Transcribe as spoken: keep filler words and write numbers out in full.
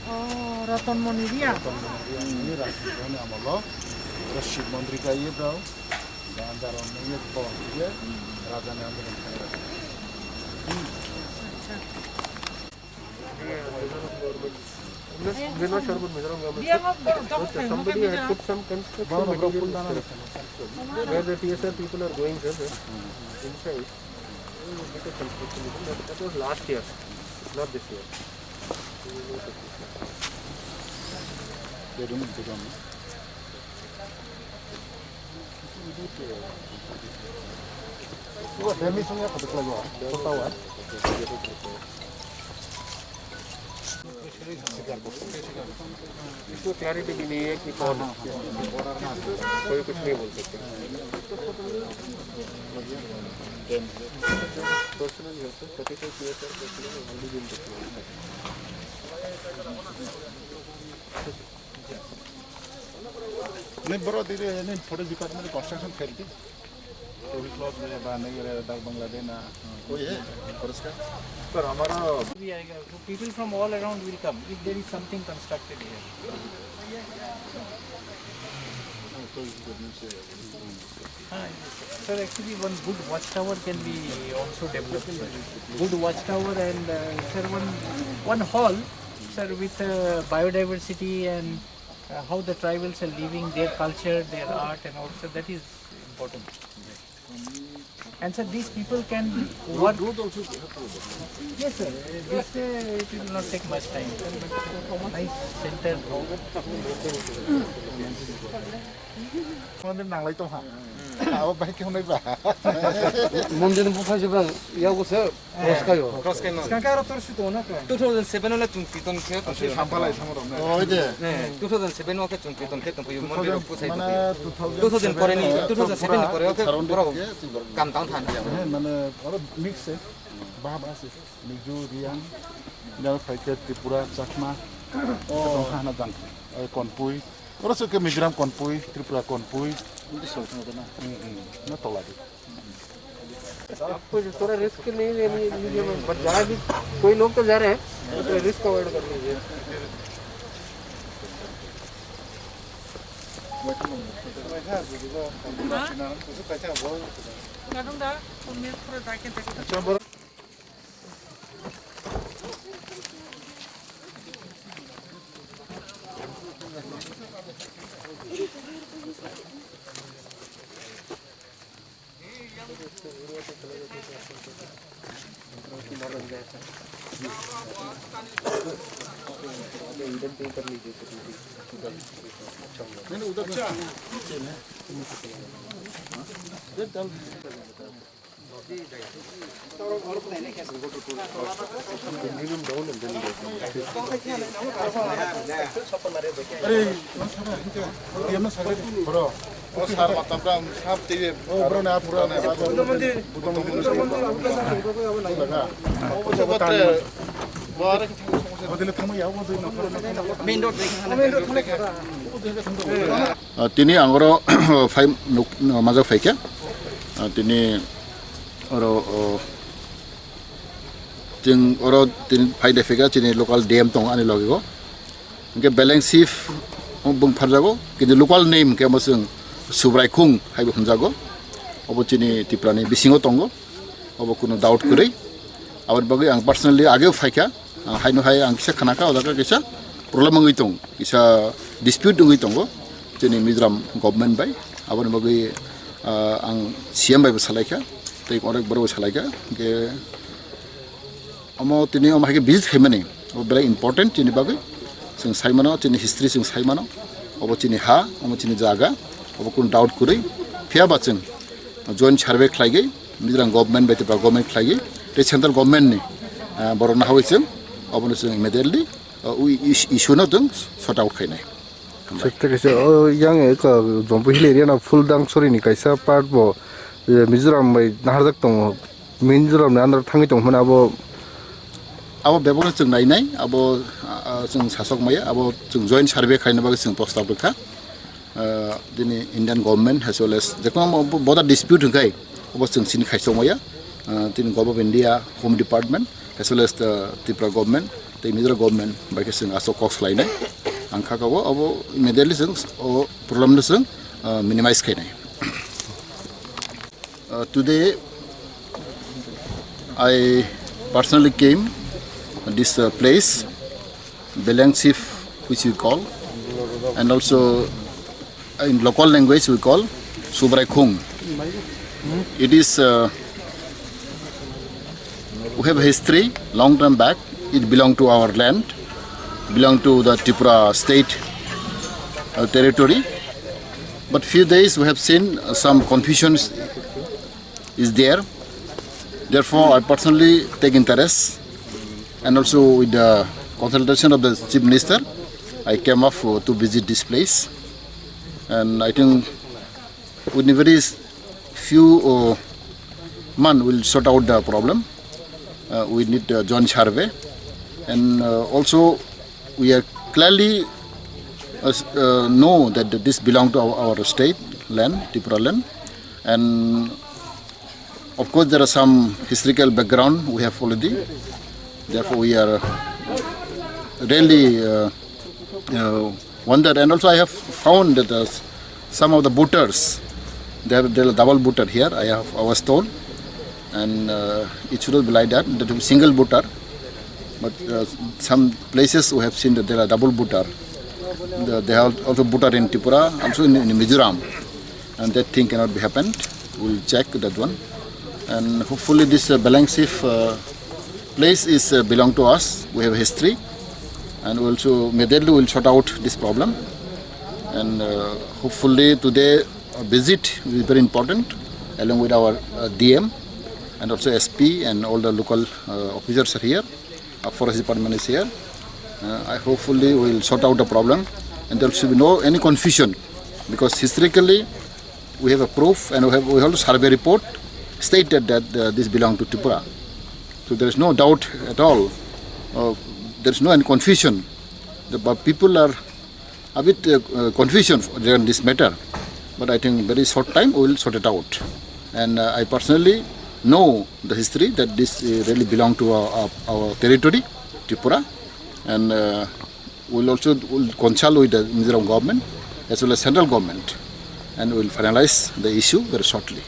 Oh, Ratan Moni Riya. Ratan Moni Riya ni Rajni Bhoni amolo. Oro Shiv Mandir kaiye brao. Gandhar Moni ye to ye. Raja ni amolo. Acha. Somebody had put some construction material where the T S R people are going, sir, inside. That was last year, not this year. इसको क्लैरिटी भी नहीं है कि कौन है। कोई कुछ नहीं बोल सकते। Personal health, thirty five years personal health. नहीं ब्रो, दीदी, नहीं, फोटो डिपार्टमेंट कंस्ट्रक्शन फेल थी। तो भी क्लॉथ में बांधने के लिए डाक बंगला देना। कोई है? और इसका? सर, हमारा भी आएगा। So people from all around will come if there is something constructed here. हाँ, sir, actually one good watchtower can be also developed, sir. Good watchtower and, uh, sir, one, one hall, sir, with, uh, biodiversity and, uh, how the tribals are living, their culture, their art and all, sir, that is important. And sir, these people can work. Road also. Yes, sir. This, uh, it will not take much time, sir, but nice center. Mondir nanglai tongha. Abo bai khe hwnwi ba. Mondir buphai se bang yago se. Cross kayo. Cross kayo. Skang karo tor si tona ka. Two thousand seven ole chung kiton khe tong. Sampalai samoro. Oh, ide. Two thousand seven o khe chung kiton khe tong phayo mondir buphai se. Two thousand pore ni, two thousand seven ni pore o khe borok kam tang than. Mane oro mix se. Ba ba se. Mizo, Riang, jang phaikhe Tripura, Chakma, tongkha hana jang, eh, Konpui. Oro se khe Mizoram Konpui, Tripura Konpui. Hindi song thang na. Hmm, hmm. Na tola di. आपको जो थोड़ा रिस्क नहीं लेनी, लीजिए, बट जहाँ भी कोई लोग तो जा रहे हैं, तो रिस्क अवॉइड कर लीजिए। Gatong da, kung mir pura jacket jacket. Ah, tini ang oro phai nuk, majak phaikha. Ah, tini oro, oh, chwng oro tini phai de phaikha, chini local D M tongo ani logi o. Hingke beleng chief bung pharjago, kintu local name hingke omo chwng Subraikhung haibo hwnjago. Obo chini Tripura ni bisingo tongo. Obo kunu doubt kwrwi. Aboni bagwi ang personally ageo phaikha. Ah, haino hai ang kisa khanakha, o jaga kisa problem wngwi tongo, kisa dispute wngwi tongo chini Mizoram government bai. Aboni bagwi, ah, ang C M bai bo salaikha, tei onek borok bo salaikha. Hingke omo tini omo hai khe visit khaimani, obo belai important chini bagwi. Chwng saimano, chini history chwng saimano. Obo chini ha, omo chini jaga, obo kunu doubt kwrwi. Phiya ba chwng joint survey khlaigwi, Mizoram government bai Tripura government khlaigwi, tei central government ni, ah, borok nahawi chwng, obono chwng immediately, ah, ui-, is-, issue no chwng sort out khainai. Hambai. Sir, tei kaisa, o, yang eko Jompu Hill area no Phuldang Sori ni kaisa part bo, eh, Mizoram bai naharjak tongo. Mizoram ni under thangwi tong phano abo. Abo bebak no chwng nainai, abo, ah, ah, chwng sasok maya, abo chwng joint survey khaina bagwi chwng prostab rwkha. Ah, tini Indian government as well as jekono bo-, border dispute hwnkhe obo chwng sini khaisok maya. Ah, tini Government of India, Home Department as well as the Tripura government, tei Mizoram government bai khe chwng aswk kok swlainai. Ang kha kabo abo immediately chwng o problem no chwng, uh, minimize khainai. Uh, today I personally came this, uh, place, Belangsip, which we call, and also in local language we call Subrai Khung. It is, uh, we have a history, long time back. It belong to our land, belong to the Tripura state, uh, territory. But few days we have seen, uh, some confusions is there. Therefore, I personally take interest, and also with the consultation of the Chief Minister, I came up for, to visit this place. And I think within very s-, few, uh, month, we'll sort out the problem. Uh, we need, uh, joint survey, and, uh, also we are clearly, uh, s-, uh, know that this belong to our, our state land, Tripura land, and of course there are some historical background we have already. Therefore, we are really, uh, uh, wonder, and also I have found that, uh, some of the voters, they have, they are double voter here. I have, I was told, and, uh, it should not be like that. That is single voter, but, uh, some places we have seen that there are double voter. The, they have also voter in Tripura, also in, in Mizoram, and that thing cannot be happened. We'll check that one, and hopefully this, uh, Belangsip, uh, place is, uh, belong to us. We have history, and also immediately we'll sort out this problem. And, uh, hopefully today a visit will be very important, along with our, uh, D M and also S P and all the local, uh, officers are here. Uh, forest department is here. Uh, I hopefully will sort out the problem, and there should be no any confusion, because historically we have a proof, and we have, we have a survey report stated that, uh, this belong to Tripura. So there is no doubt at all. Uh, there is no any confusion. The, but people are a bit, uh, uh, confusion regarding this matter. But I think very short time we will sort it out. And, uh, I personally know the history that this, uh, really belong to our, our, our territory, Tripura. And, uh, we'll also, we'll consult with the Mizoram government as well as central government, and we'll finalize the issue very shortly.